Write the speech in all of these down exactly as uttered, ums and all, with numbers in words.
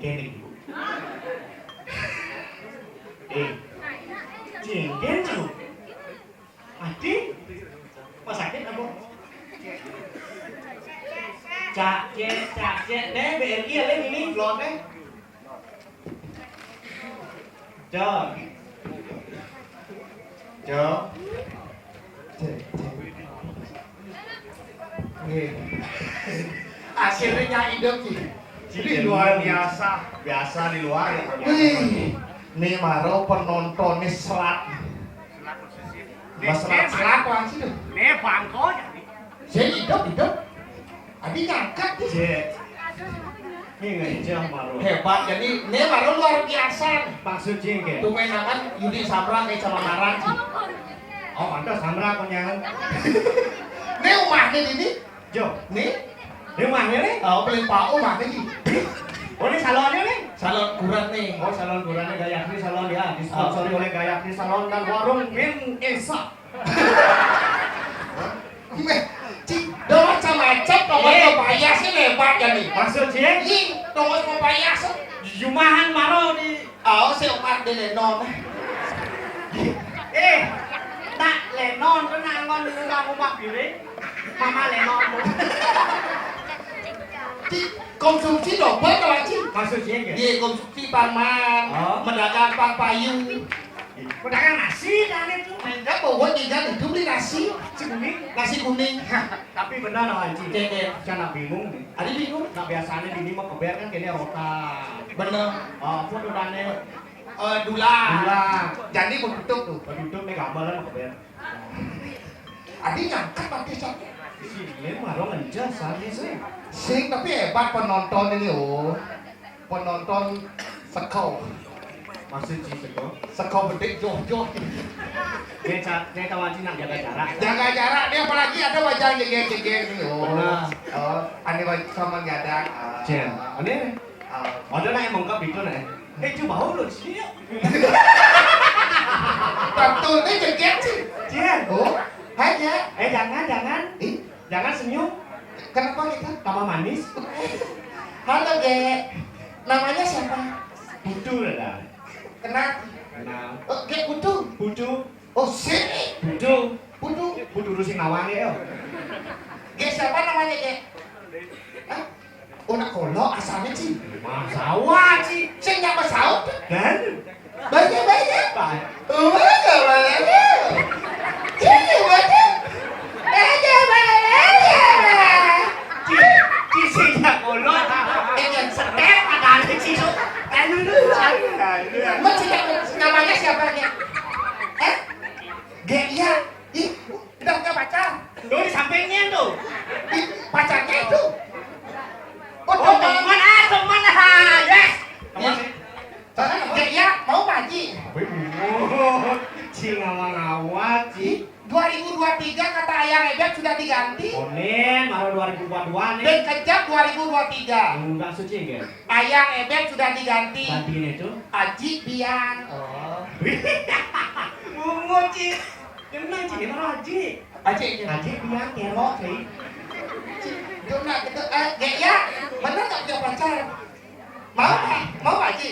Ini, Bu. Eh, jengkel, Bu. Adi, masakit apa? Cak, cek, cak, cek. Nih, B R I ya, Lin, ini blonde. Cok. Cok. Cek, cek. Nggih. Akhirnya hidup, Ci. Jadi luar biasa. Biasa di luar ya. Wih, ini maro penontonnya serat. Mas serat-serat langsung tuh. Nih, bangko jadi. Saya hidup, hidup. Adi ngangkat tuh. Cek. Ini ngejah maro. Hebat, jadi ini maro luar biasa. Maksud jengkel. Tuh main akan Yudi Sabra kayak sama Maran, Ci. Oh, pantas Samra konyangan. Ini rumahnya ini. Jo, nih. Ini rumahnya nih. Oh, paling pau rumahnya, Ci. Oh, ini salonnya nih. Salon kurat nih. Oh, salon kuratnya Gayatri Salon ya. Disponsori oleh Gayatri Salon dan warung Min Esa. Meh, Ci, udah macam-macam, tongos Eh. Papaya sih lebat ya nih. Maksud sih? Ih, tongos Papaya sih. Jumahan maro di Oh, si Omar de Lenon. Eh, nak Lenon tuh nak ngon di rumah, rumah piring. Mama Lenon tuh. Ci, konsumsi double kalau, Ci. Maksudnya gitu? Iya, konsumsi parman, Oh. Medagang pang payu. Pedagang nasi kan itu. Enggak, bawa tinggal itu beli nasi. Nasi kuning. Nasi kuning. Tapi benar, Haji. Cek, cek. Saya nak bingung nih. Ada bingung? Nah, biasanya di ini mah keber kan kayaknya rotan. Bener. Oh, foto dane. Eh, dulang. Dulang. Jadi mau tutup tuh. Mau tutup nih gambaran mau keber. Adi ngangkat mati satu. Sini warung aja sana sih. Sing, tapi hebat penonton ini, oh. Penonton seko. Maksud si seko? Seko bedik joh-joh. Dia ca-, dia tahu aja nak jaga jarak. Jaga jarak, dia apalagi ada wajah jeger-jeger nih. Oh. Benar. Oh, ane wajah sama jadak. Ah. Cen, ane? Ah. Ada nak emang kau itu nak? Eh, coba lu di sini ya. Betul, ini jeger sih. Cen. Oh, hai ya. Eh, jangan, jangan. Ih. Jangan senyum. Kenapa kita? Tambah manis. Halo, Ge. Namanya siapa? Putu lah. Kenal? Kenal. Oh, Ge Putu. Putu. Oh, si. Putu. Putu. Putu Rusing Nawang ya. Ge, siapa namanya, Ge? Hah? Oh, nak kolok asalnya, Ci. Masawa, Ci. Sing nyapa saut? Dan? Banyak, banyak. Pak. Oh, banyak, banyak. Sini, banyak. Banyak, banyak. Ci, Ci, sing nyapa kolok. Eh, yang setek, ada, ada, Ci. Aduh, aduh, aduh. Mas, siapa? Namanya siapa, Ge? Eh? Ge, iya. Ih, udah punya pacar? Tuh, di sampingnya tuh. Ih, pacarnya itu. Oh, Oh, teman. Teman, ah, teman, ah, yes. Teman sih. Sana, ya, ya, mau Pak Haji. Wih, bingung. Cing, ngawang-ngawang, Ci. Dua ribu dua tiga kata Ayang Ebet sudah diganti. Onen, malah dua ribu dua dua nih. Dan kejap dua ribu dua tiga. Enggak suci, enggak? Ayang Ebet sudah diganti. Gantinya itu? Aji Bian. Oh. Bungut, Ci. Kenal, Ci, dia mah Aji. Aji, iya. Aji Bian, kerok, Ci. Ci, dia nak gitu, eh, ya, ya. Bener nggak punya pacar? Mau, Pak? Mau, Pak Haji?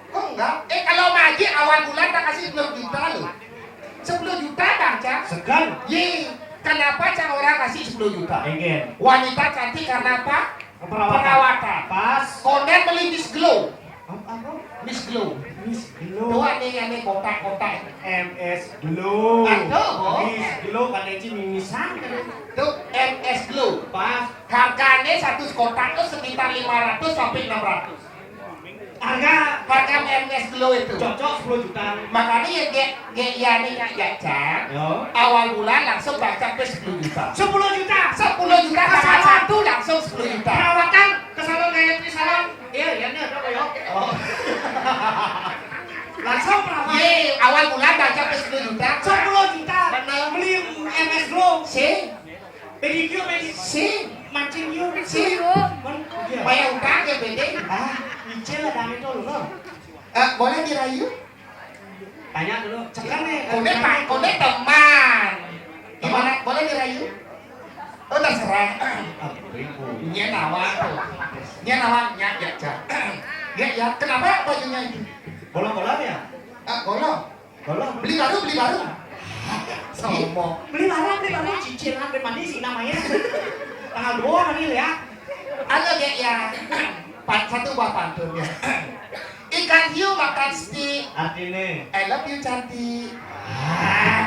Kok enggak? Eh, kalau Pak Haji awal bulan tak kasih sepuluh juta loh. Sepuluh juta, Bang, Cang. Segan. Ye, kenapa Cang orang kasih sepuluh juta? Enggak. Wanita cantik karena apa? Perawatan. Perawatan. Pas. Konden beli Miss Glow. Apa, apa? Miss Glow. Miss Glow. Tuh, aneh, aneh, kotak-kotak. M S Glow. Aduh, oh. Miss Glow, kan Eci mimisan. Tuh, M S Glow. Pas. Harganya satu kotak tuh sekitar lima ratus sampai enam ratus. Harga Harga M S Glow itu. Cocok sepuluh juta. Makanya ya, Gek, Gek, ya, nih, Kak, ya, Cak. Yo. Awal bulan langsung baca ke sepuluh juta. Sepuluh juta. Sepuluh juta Ke tanggal salon. Satu langsung sepuluh juta. Perawatan ke salon Gayatri Salon. Iya, iya, nih, ada apa, yo? Oh. Langsung perawatan. Ye, awal bulan baca ke sepuluh juta. Sepuluh juta. Bener. Beli M S Glow. Si. Pedicure, pedicure. Si. Mancing yuk. Si. Mon-, iya. Bayar utang ya, Bede. Ah, icil ada itu loh. Eh, boleh dirayu? Tanya dulu. Cekan nih. Kone, Pak, kone teman. Gimana? Boleh dirayu? Oh, terserah. Ah, beribu. Nyen awak tuh. Nyen awak, nyak, ya, Cak. Ya, ya. Kenapa bajunya itu? Bolong-bolong ya? Ah, bolong. Bolong. Beli baru, beli baru. Sombong. Beli baru, beli baru. Cicilan dari mana sih namanya? Tanggal dua kali ya. Halo, Gek, ya. Pan-, satu buah pantun ya. Ikan hiu makan stik. Artinya? I love you, cantik. Ah.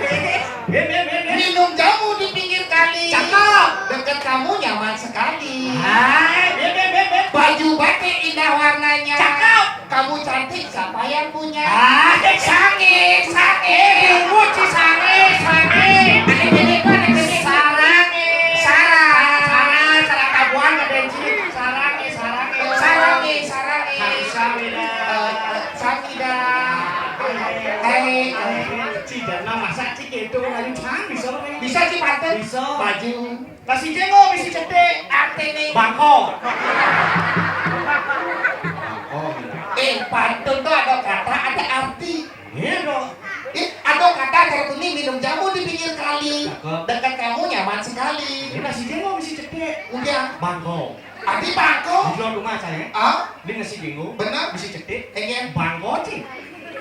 Beb, beb, beb, beb. Minum jamu di pinggir kali. Cakep. Deket kamu nyaman sekali. Hai, beb, beb, beb, beb. Baju batik indah warnanya. Cakep. Kamu cantik, siapa yang punya? Ah, sange, sange. Eh, bungut si sange, sange. Ada bebek, ada bebek. Sarange. Sarang, sarang, sarang tabuan, ada yang cilik. Sarange, sarange. Sarange, sarange. Samida. Eh, eh, samida. Eh, eh. Ci, dan nama sa, ci, gitu, kan, can, bisa, kan? Bisa, ci, pantun. Bisa. Baju. Nasi jenggo misi cetik. Artine? Bangko. Bangko. Eh, pantun tuh ada kata, ada arti. Iya dong. Eh, ada kata, artinya minum jamu di pinggir kali. Cakep. Dekat kamu nyaman sekali. Ini nasi jenggo misi cetik. Udah. Bangko. Arti bangko? Di luar rumah saya. Ah? Ini nasi jenggo. Benar. Misi cetik. Iya. Bangko, ci.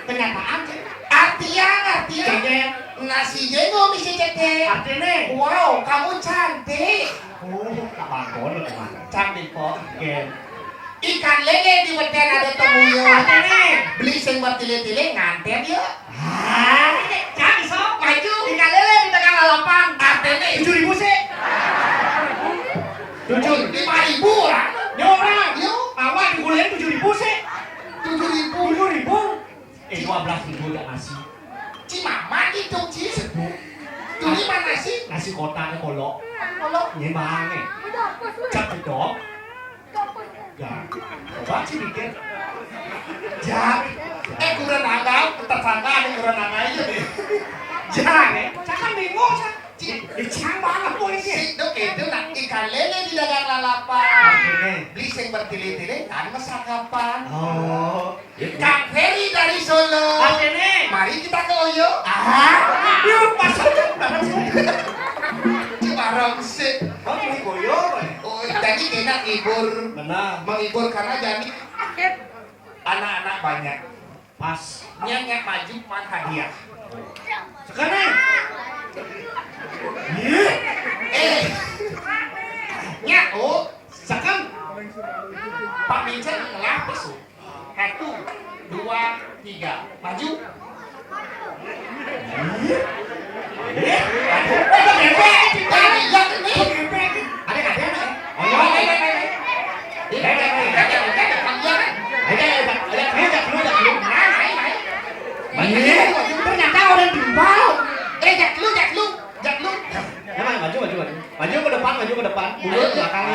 Kenyataan, ci. Artian, artian. Iya. Nasi jenggo misi cetik. Artinya? Wow, kamu cantik. Oh, tak bangko lo, teman. Cantik, kok. Iya. Ikan lele di beten ada temuyo. Artinya? Beli sing bertile-tile nganter yuk. Hah? Kan iso? Maju. Ikan lele di tengah lalapan. Artinya? Tujuh ribu sih. Tujuh, lima ribu orang. Yo, orang. Yo. Awak dikuliahin tujuh ribu sih. Tujuh ribu. Tujuh ribu. Eh, dua belas ribu gak nasi. Ci mama gitu, ci. Sebut. Tuli mana sih? Nasi kotaknya kolok. Kolok. Nyemang, eh. Cak jedok. Ya, coba sih mikir. Jang. Eh, kurang anggap, tetangga ada kurang anggap aja deh. Jang, eh. Cakap bingung, Cak. Ci, eh, Cang banget tuh ini. Si, dok, itu nak ikan lele di dagang lalapan. Oke. Beli sing bertile-tile, kan mesakapan. Oh. Kang Ferry dari Solo. Artinya? Mari kita ke Oyo. Ah, yuk, masuk. Bareng sih. Ci bareng sih. Oh, ini Boyo, Boy. Oh, jadi enak ngibur. Benar. Menghibur karena jadi anak-anak banyak. Pas. Nyak, nyak maju, man hadiah. Sekarang. Iya. Eh. Nyak, oh. Sekarang. Pak Mincer ngelah besok. Satu, dua, tiga. Maju. Eh, ada bebek. Eh, iya, ini. Ada, ada, ada. Ayo, ayo, ayo, ayo. Ini, ini, ini, ini, ini, ini, ini. Ayo, ayo, ayo, ayo, ayo, ayo, ayo. Nah, ayo, ayo. Maju. Ternyata orang timpal. Eh, jak lu, jak lu, jak lu. Ya, maju, maju, maju. Maju ke depan, maju ke depan. Mundur ke belakang.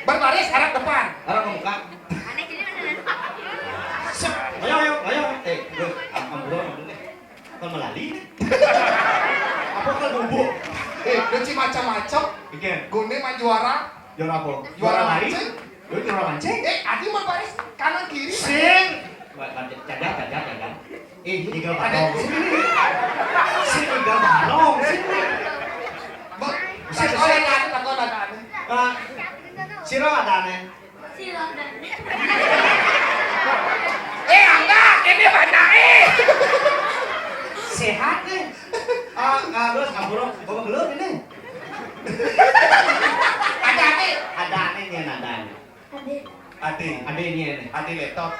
Berbaris arah depan. Arah ke muka. Sep. Ayo, ayo, ayo. Eh, lu, am-, amburan dulu nih. Kan melali nih. Apa kan bubuk? Eh, lu ci macam-macam. Iya. Gune mah juara. Juara apa? Juara lari. Mancing. Lu juara mancing? Eh, adi mah baris kanan kiri. Sing. Ba-, ba-, jaga, jaga, jaga. Eh, tiga balong. Sing tiga balong. Sing. Ba-, bisa, bisa. Takon ada, takon ada. Ah, sira ada nih. Sira ada. Eh, angga, ini banyak, eh. Sehat nih. Ah, ah, terus ngapura, bawa belum ini? Ada, ada. Ada nih, ada nih. Ade. Ade. Ade ini ya, nih. Ade Letot.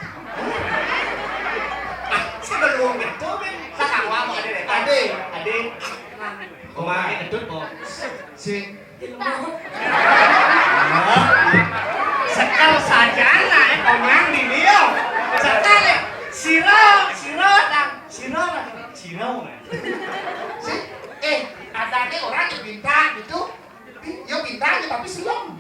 Ah, sebelum itu, men. Sekarang mau Ade Letot. Ade. Ade. Oma. Ade Ketut, kok. Si. Sekar saja lah, eh, konyang di dia. Sekar, eh. Siro, siro, dan siro, siro, eh. Si, eh, ada nih orang yang pinta gitu. Yo pinta aja tapi selem.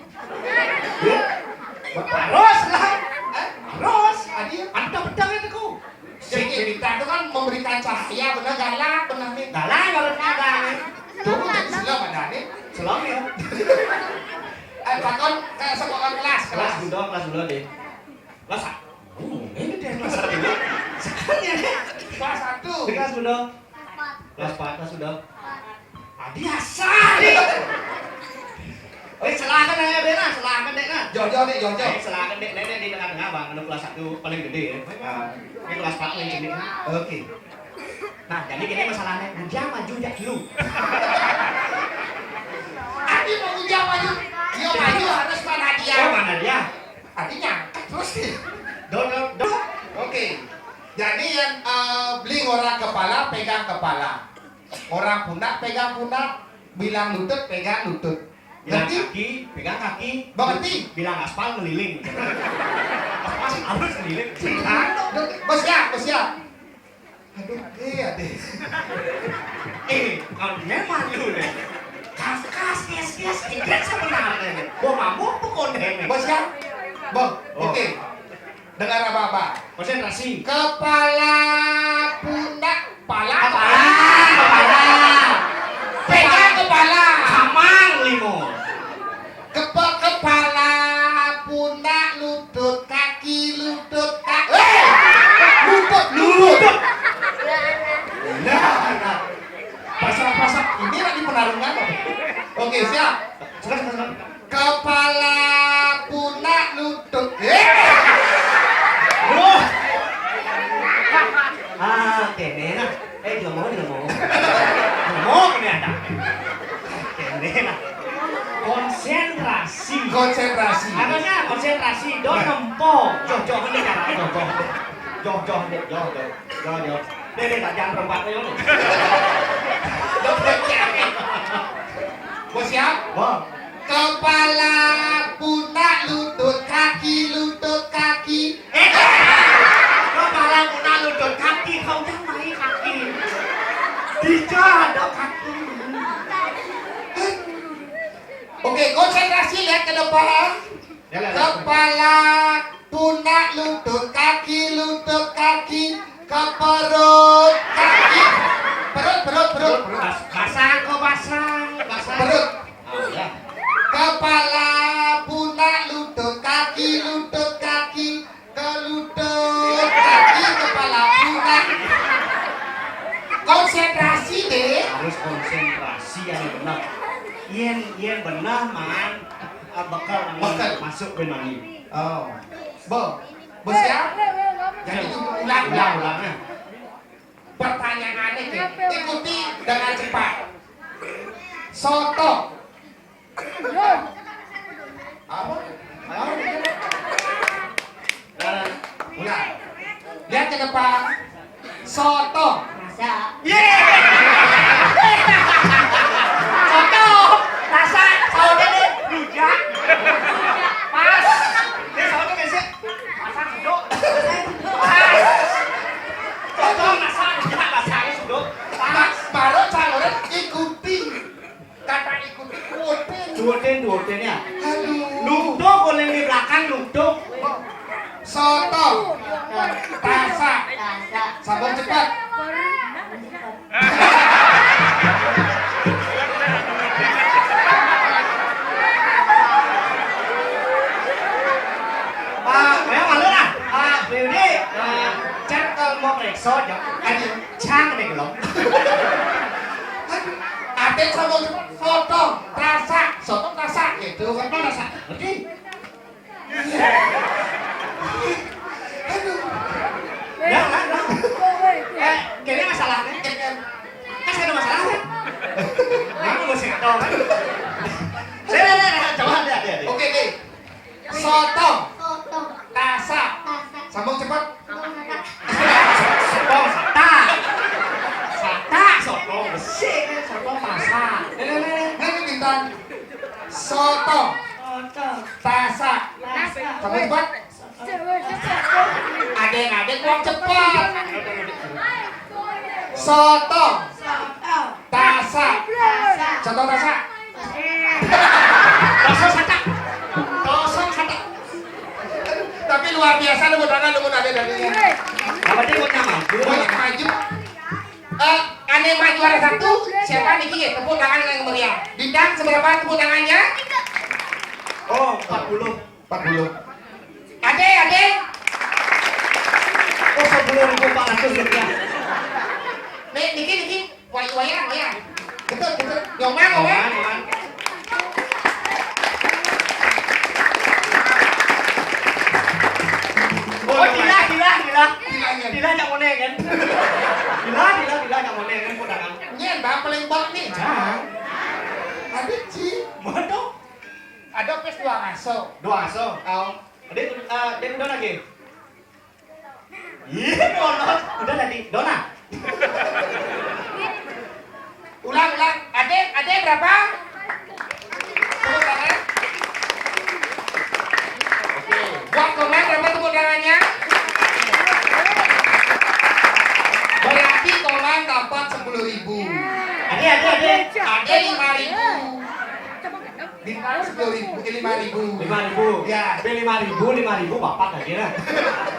Harus lah. Eh, harus. Adi, anda betul itu ku. Sing pinta itu kan memberikan cahaya, benar galak, benar nih. Galak, galak, galak. Tuh, jadi selem ada nih. Selem ya. Eh, takon ke sekolah kelas, kelas. Kelas dulu, kelas dulu deh. Kelas satu. Oh, ini dia kelas satu. Sekarang ya. Kelas satu. Di kelas dulu. Kelas empat, kelas dulu. Ah, biasa nih. Eh, silakan aja deh nah, silakan deh nah. Jojo, Dék, Jojo. Eh, silakan, Dék. Nék, Dék, di tengah-tengah, Bang. Anu kelas satu paling gedé, ya. Ah. Ini kelas empat paling gedé. Oke. Nah, jadi gini masalahnya. Dia maju, dia dulu. Adi mau dia maju. Dia maju harus mana dia? Oh, mana dia? Adi nyangkut terus nih. Dodol, dodol. Oke. Jadi yang, eh, beli orang kepala, pegang kepala. Orang pundak, pegang pundak. Bilang lutut, pegang lutut. Bilang ngerti? Kaki, pegang kaki. Mengerti? Bilang aspal ngeliling. Aspal harus ngeliling. Bos ya, bos ya. Aduh, iya deh. Eh, kalau memang lu deh. Kas, kas, kes, kes, kes, sebenarnya. Gua mabuk apa kondem? Bos ya? Bos, oh. Oke. Dengar apa-apa? Konsentrasi. Kepala, pundak, pala, kepala, kepala. Pegang kepala. Kamang limo. Kepa-, kepala, pundak, lutut, kaki, lutut, kaki. Eh! Lutut, lutut. Nah, nah. Pasang-pasang. Ini lagi penarungan. Oke, siap. Suka, suka, suka. Kepala, pundak, lutut. Eh! Wah. Ah, kéné nah. Eh, dia mau, dia mau. Dia mau kéné ada. Kéné nah. Konsentrasi. Konsentrasi. Makanya konsentrasi, dong nempo. Joh, joh, ini cara joh, joh. Joh, joh, joh, joh, joh. Joh, joh. Nih, nih, tak jangan perempat aja nih. Joh, joh, joh. Bos siap? Bos. Kepala, pundak, lutut, kaki, lutut, kaki. Eh, kepala, pundak, lutut, kaki. Kau jangan main kaki. Tidak ada kaki. Oke, konsentrasi, lihat ke depan. Ya, lihat, lihat. Kepala, pundak, lutut, kaki, lutut, kaki, ke perut, kaki. Perut, perut, perut, perut. Bas-, basah kok, basah, basah. Perut. Oh, ya. Kepala, pundak, lutut, kaki, lutut, kaki, ke lutut, kaki, kepala, pundak. Konsentrasi, deh. Harus konsentrasi yang benar. Yen, yen benar, man. Ah, bekel, bekel. Masuk ke mani. Oh. Bo, bo siap? Jadi ulang, ulang, ulang. Pertanyaannya, ikuti dengan cepat. Soto. Apa? Apa? Ulang. Lihat ke depan. Soto. Masak. Ye. Soto. Masak. Soto ini rujak. Pas. Dia soto biasa. Masak suduk. Pas. Soto masak rujak, masak suduk. Pas. Baru saluran ikuti. Kata ikuti duotin. Duotin, duotin ya. Aduh. Nunduk, oleh di belakang nunduk. Soto. Tasak. Tasak. Sambung cepat. Ah, memang malu lah. Ah, Beli, ah, cek kalau mau periksa, jangan. Aduh, jangan deh, belum. Aduh, ada sambung cepat. Soto, tasak, soto tasak gitu. Kan tasak. Ngerti? Aduh. Ya, kan, kan. Eh, kayaknya masalahnya, kan, kan. Kan saya ada masalah, kan? Mana mau sih, kan? Deh, deh, deh, deh, coba, deh, deh, deh. Oke, deh. Soto. Soto. Tasak. Tasak. Sambung cepat. Sambung satak. Soto, satak. Satak, soto, besi, kan, soto, tasak. Deh, deh, deh, deh. Ini bintang. Soto. Soto. Tasak. Tasak. Sambung cepat. Adéng-adéng wong cepet. Soto. Soto. Tasak. Tasak. Soto tasak. Tasak satak. Tasak satak. Tapi luar biasa, tepuk tangan, tepuk tangan dari ini. Apa dia mau maju? Mau maju. Eh, ané maju juara satu, siapa niki ya? Tepuk tangan yang meriah. Bintang seberapa tepuk tangannya? Oh, empat puluh. Empat puluh. Adé, adé. Oh, sepuluh ribu empat ratus rupiah. Nih, niki, niki. Wayang, wayang, wayang. Betul, betul. Nyomang, nyomang. Nyomang, nyomang. Aso. Dua aso. Au. Adik, eh, dia udah lagi. Iya, polos. Udah tadi. Dona. Ulang, ulang. Adik, adik berapa? Tepuk tangan. Oke. Buat Komang berapa tepuk tangannya? Berarti Komang dapat sepuluh ribu. Adik, adik, adik. Adik lima ribu. Bintang sepuluh ribu, eh, lima ribu. Lima ribu. Ya. Tapi lima ribu, lima ribu bapak lagi lah.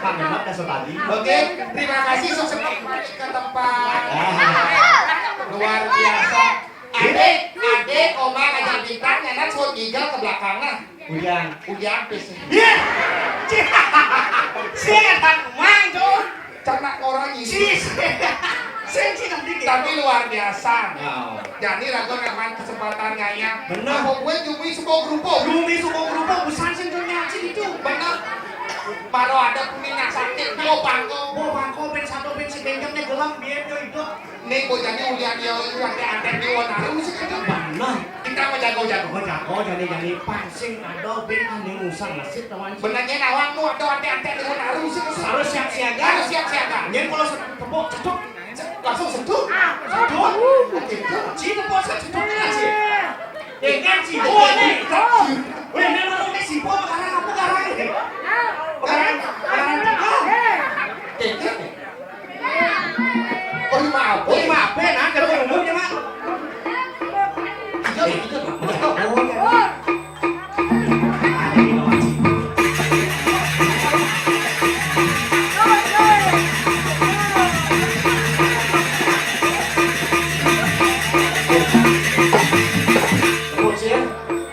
Kami mah dasar tadi. Oke, terima kasih, sukses kembali ke tempat. Ah. Luar biasa. Adik, adik, oma ngajak bintang, nyanan suut gigal ke belakang nah. Ujian. Ujian, pis. Iya. Saya datang mang tuh. Cak nak orang ini. Sis. Sing sih nanti. Tapi luar biasa. Ya. Jadi ragu nyaman kesempatan ngaya. Benar. Apa gue jumi sebuah grupo. Jumi sebuah grupo, busan sing dunia sih itu. Benar. Baru ada kuning yang sakit, bawa bangko. Bawa bangko, ben satu, ben si benjang nih gelang, biar dia hidup. Nih, bocah nih ulian dia, ulian dia, antek di Wanaru sih, kan? Benar. Kita mau jago-jago. Mau jago, jadi, jadi pancing, ada ben, kan, yang usang nasib, teman. Benernya nawang tuh, ada antek-antek di Wanaru sih, kan? Harus siap siaga. Harus siap siaga. Nyen kalau se-, tepuk, cedok. Langsung sedut. Sedut. Oke, sedut. Ci tepuk, sedut, kan, Ci? Ya, kan, Ci? Oh, nih. Weh, ini ngomong, nih, si Bo, sekarang apa, sekarang? Sekarang, sekarang, oh. Oke, oke. Oh, lima apa? Oh, lima apa, nah? Kalau ngomong, ya, Mak. Iya, iya, iya. Oh, iya. Bocil,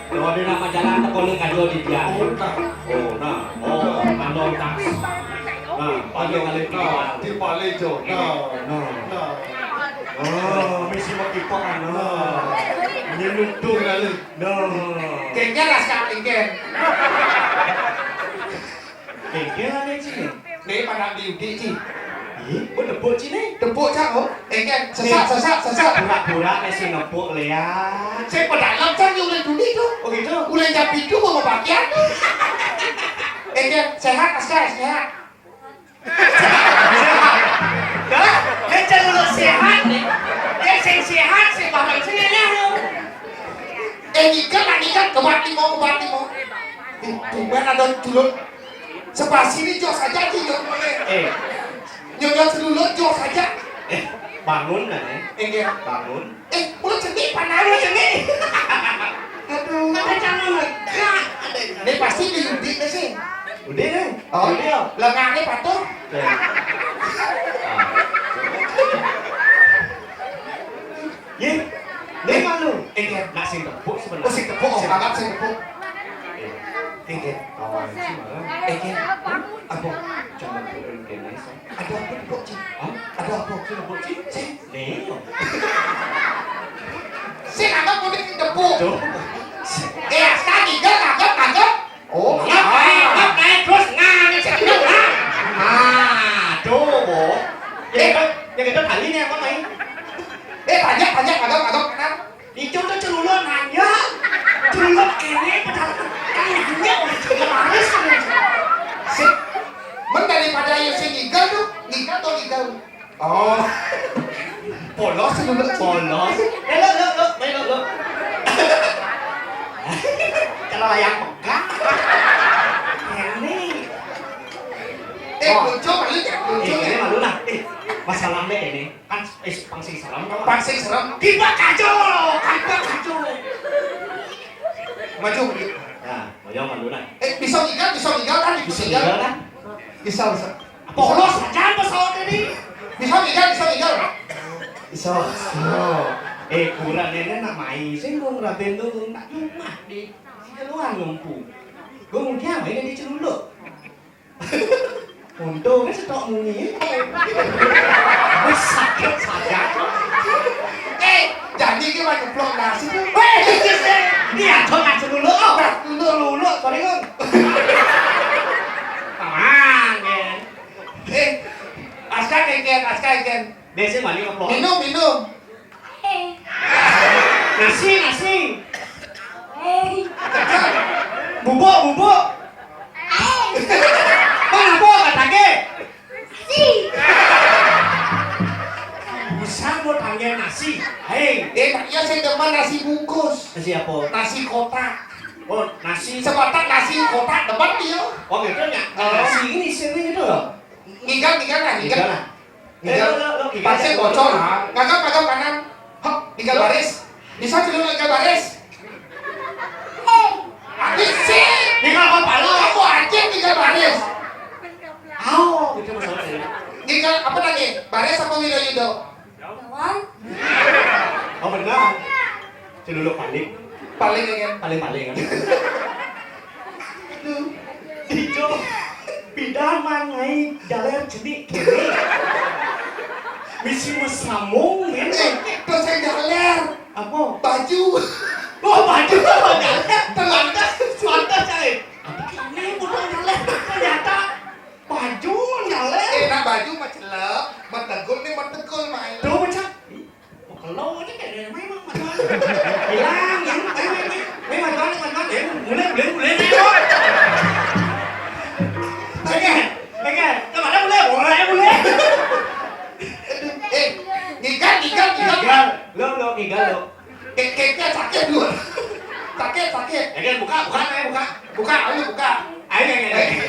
kalau ada nama jalan, tak boleh kado di dia. Oh, nah. Oh, nah. Oh, kalau tas. Nah, paling kali nah, di paling jo. Nah, nah. Nah. Oh, misi mau kita, nah. Ini nuntung kali. Nah. Kayaknya lah sekarang, Ken. Kayaknya lah, nih, Ci. Nih, pada diudi, Ci. Ih, kok tepuk, Ci, nih? Tepuk, Cak, oh. Eh, Ken, sesak, sesak, sesak. Pura-pura, nih, si nepuk, Lea. Saya pada alam, Cak, yang udah dudi tuh. Oh, gitu? Udah jam tujuh mau pakaian tuh. Eh, Ken, sehat, Aska, sehat. Hah? Dia cenderung sehat, nih. Dia sing sehat, sing bahkan sing nyaho. Eh, ngikat lah, ngikat. Kebat limo, kebat limo. Eh, tumben ada culun. Sebelah sini, jos aja, Ci, jos boleh. Eh. Nyonya selulut, jos aja. Eh, bangun, kan, eh? Eh, iya. Bangun. Eh, mulut cenik, panah mulut cenik. Aduh. Ada jangan lega. Ini pasti diudi nih sih. Udah deh. Oh, udah. Lengannya patuh. Ya. Ah. Ye, ini malu. Eh, iya. Nak sing tepuk sebenarnya. Oh, sing tepuk, oh, anggap sing tepuk. Eh, eh, eh. Kawan sih malah. Eh, iya. Apa? Coba tepuk kene. Ada apa, Bok Ci? Hah? Ada apa, Ci, Bok Ci? Ci? Nih. Sing anggap udah tepuk. Tuh. Eh, Aska, ngigal, anggap, anggap. Oh, anggap, ah. Anggap, naik, terus, nah, ini sing ngigal, nah. Ah, tuh, Bo. Eh. Ya, kita, ya, kita kali nih, apa, main? Eh, banyak, banyak, anggap, anggap, kenapa? Ijo tuh celuluk nanya. Celuluk kene padahal kan nanya oleh celuluk laris. Sik. Men daripada ayo sing ngigal tuh, ngigal tuh ngigal. Oh. Polos celuluk. Polos. Eh, lo, lo, lo, main lo, lo. Kalau layang pegang. Ini. Eh, oh. Lucu, malu ya, lucu. Eh, ya. Ini malu lah. Eh, masalahnya ini. Kan, eh, pang sing serem, kan? Pang sing serem. Kiba kajo, kiba kajo. Maju, maju. Nah, maju, maju, nah. Eh, bisa ngigal, bisa ngigal kan? Bisa ngigal kan? Bisa, bisa. Polos aja pesawat ini. Bisa ngigal, bisa ngigal. Bisa, bisa. Eh, kurang ini nak main sih, Bung Raden tuh, Bung. Tak cuma di, di luar ngempu. Bung, dia main di celuluk. Untungnya setok muni. Wis sakit saja. Eh, jadi ki mah nyeplok nasi tuh. Weh, iya, iya. Iya, tuh nasi dulu, oh. Nah, dulu, dulu, sorry, Bang. Aman, ya. Eh, Aska kengken, Aska kengken. Biasa balik ngeplok. Minum, minum. Nasi, nasi. Hei. Bubuk, bubuk. Mana bubuk katanya? Si. Bisa mau tanya nasi. Hei. Eh, iya saya demen nasi bungkus. Nasi apa? Nasi kotak. Oh, nasi. Sebatas nasi kotak demen dia. Oh, gitu ya. Oh. Nasi ini sini gitu loh. Ngigal, ngigal lah, ngigal. Ngigal lah. Eh, lo, lo, lo, ngigal. Pasir bocor lah. Ngagap, ngagap kanan. Hop, ngigal baris. Bisa dulu ngigal baris. Habis sih. Ngigal apa pala? Kamu aja ngigal baris. Oh, gitu masalahnya. Ngigal apa lagi? Baris apa Widodo? Bawang. Oh, benar. Celuluk paling. Paling ya kan? Paling-paling kan. Aduh. Ijo. Pindah mangai jaler jenik kene. Misi mesambung men. Eh, terus saya jaler. Apa? Baju. Oh, baju apa jaler? Pantas, pantas, eh. Ini bukan jaler, ternyata baju jaler. Eh, nah baju mah celep, mah tegul nih, mah tegul main. Tuh, Cak. Ih, mau kelo aja kayak gini, memang, Mas Wan. Hilang, ya, main, main, main. Main, Mas Wan, Mas Wan. Eh, mulai, mulai, mulai, mulai. Oke, oke. Kemana mulai? Mulai, mulai. Eh, ngigal, ngigal, ngigal. Ngigal. Lo, lo, ngigal, lo. Ke-, keke sakit dulu. Sakit, sakit. Ya kan, buka, buka, ayo, buka. Buka, ayo, buka. Ayo, ayo, ayo.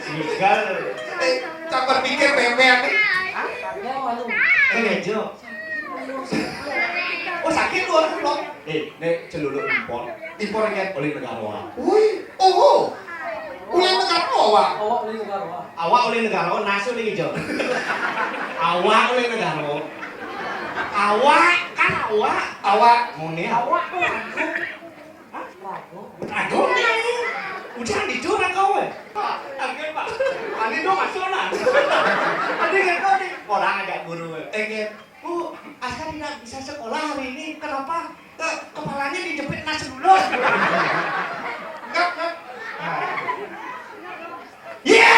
Ngigal. Eh, sabar pikir, memen. Hah? Ya, waduh. Eh, Jo. Oh, sakit lu, orang, Bro. Eh, nek celuluk impor. Impor, ya? Oleh negara. Wih, oh, oh. Oleh negara, awak. Awak oleh negara. Awak oleh negara, nasi oleh ijo. Awak oleh negara. Awak, kan awak. Awak. Ngene. Awak tuh lagu. Hah? Lagu. Lagu nih. Udah dicurang kau, eh. Pak, angkat, Pak. Ani dong masuk lah. Ani nggak tahu nih. Orang ajak guru, eh. Eh, Bu, Aska tidak bisa sekolah hari ini. Kenapa? Eh, kepalanya dijepit nasi dulu. Enggak, enggak. Iya.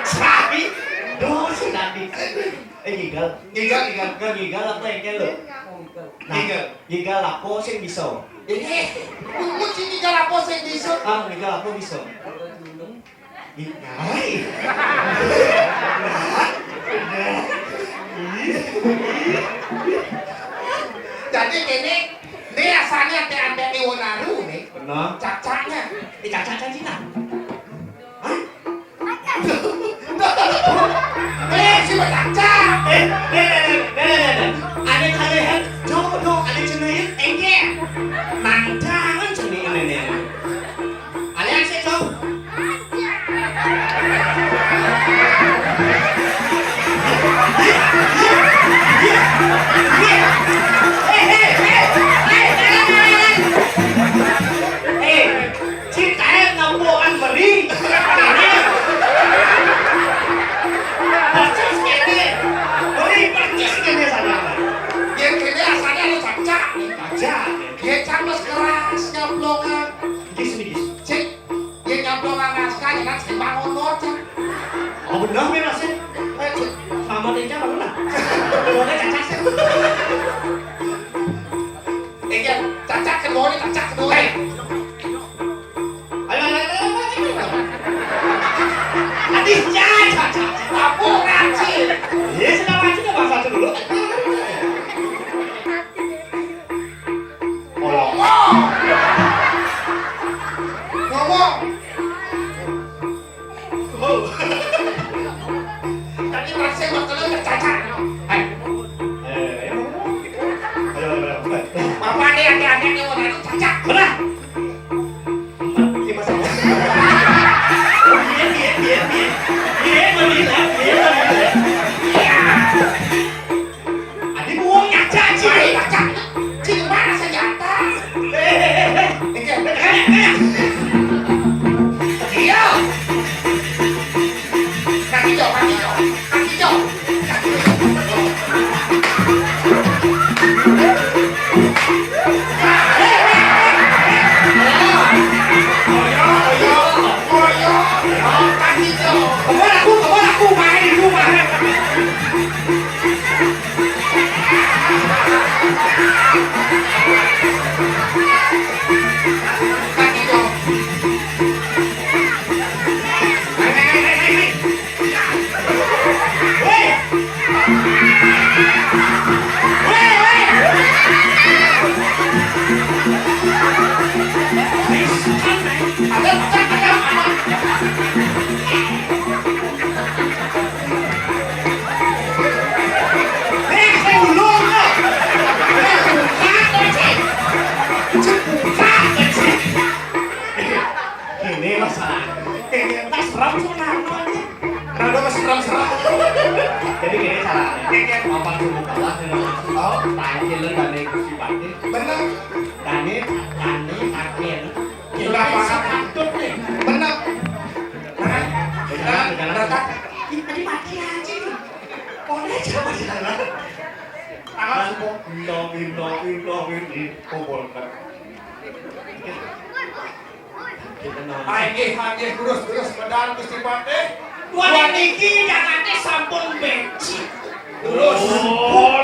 Cari. Duh, si Nadi. Eh, ngigal. Ngigal, ngigal. Ngigal, ngigal apa yang kayak lo? Nah, ngigal. Ngigal apa sih bisa? Eh, lu sih ngigal apa sih bisa? Ah, ngigal apa bisa? Ngigal. Jadi kene, ini asalnya teh ante Iwonaru nih. Benar. Cacaknya. Eh, cacak kan Cina. Hah? Eh, si berkaca. Eh, eh, eh, eh, eh, eh. Ada kalian jodoh, ada cenain, enggak. Nang jangan cenain ini. Ada yang sih, Cok? Eh, eh, eh, eh, eh, eh, eh. Eh, Cik, kayak ngempuan beri. Persis kene. Beri persis kene sana. Yang kene asalnya lu cacak. Cacak. Dia cames keras, nyablongan. Gis, gis. Cik, dia nyablongan naskah, ya kan, saya bangun bocah. Oh, benar, men, Mas, ya? Eh, Cik, sama dia, Cak, benar. Udah cacak, sih. Eh, ya, cacak kedua, cacak kedua. Eh. Ayo, ayo, ayo, ayo, ayo. Adih, ya, ya, ya. Apa ngaji? Ya, sudah ngaji, ya, bahasa dulu. Ngomong. Ngomong. Oh. Tadi masih waktu lu tercacat. Hai. Ayo, ayo, ayo. Ayo, ayo, ayo. Bapak nih, adik-adik nih, mau nanya cacat. Benar. Iya, Mas. Oh, iya, iya, iya, iya. Iya, Mas, iya, iya, Mas, iya. Iya. Adi buang ngaca, Ci. Ngaca. Ci, mana senjata? Eh, eh, eh, eh. Iya. Kaki jauh, kaki jauh. Kaki jauh. Ini masalah. Ini tas berapa sebenarnya? Rada mesra-mesra. Jadi gini caranya. Ini kan apa dulu kalah dengan, oh, tangkilan dari Gusti Patih. Bener. Dani, Dani, Akin. Sudah paham. Sepatut nih. Bener. Nah, bener, bener. Ini tadi mati aja nih. Boleh aja mati dalam. Tangan semua. Indong, indong, indong, ini kumpulkan. Ayo, ayo, terus, terus, pedang Gusti Patih. Wah, niki jangan sampun becik. Terus. Oh,